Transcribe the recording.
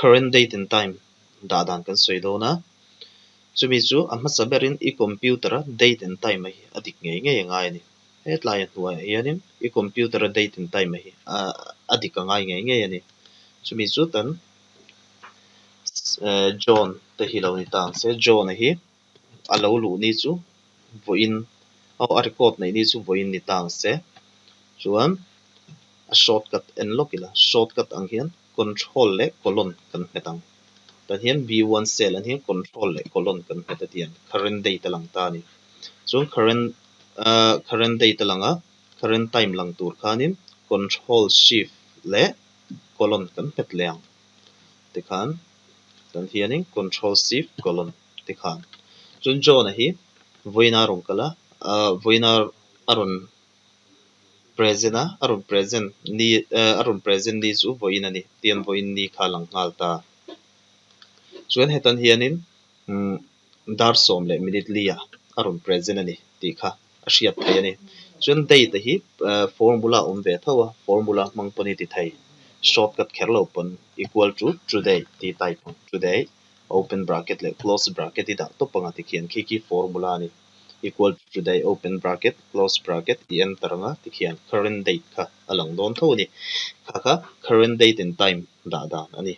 Current date and time dah dan kan sawi dawn a, chumi chu a hmasa berin i computer a date and time a hi a dik ngei ngei a ngai a ni. Hetlai a hnuaiah hianin i computer a date and time a hi a dik a ngai ngei ngei a ni. Chumi chu kan John te hi lo ni ta ang se, John a hi a lo luh ni chu vawiin aw a record neih ni chu vawiin ni ta ang se chuan a shortcut en lawk ila shortcut ang hian control leh colon kan hmet ang tah hian B one cell ah hian control leh colon kan hmet a tiang current date a lang ta a ni chuan current ah current date a lang a current time lang tur khanin control shift leh colon kan hmet leh ang tikhan tan hianin control shift colon tikhan chuan John a hi vawiin a rawn kal a ah vawiin a rawn present a a rawn present ni ah a rawn present ni chu vawiin a ni tiang vawiin ni kha a lang nghal ta chuan hetan hianin umm dar sawm leh minute li ah a rawn present a ni tih kha a hriat theih a ni. Chuan date hi formula a awm ve tho a, formula hmang pawn i ti thei. Shortcut kher lo pawn equal to today tih type ang, today open bracket leh close bracket i dah tawp ang a tikhian khi khi formula a ni. Equal to today open bracket close bracket i enter ang a tikhian current date kha a lang dawn tho a ni. Kha kha current date and time dah dan a ni.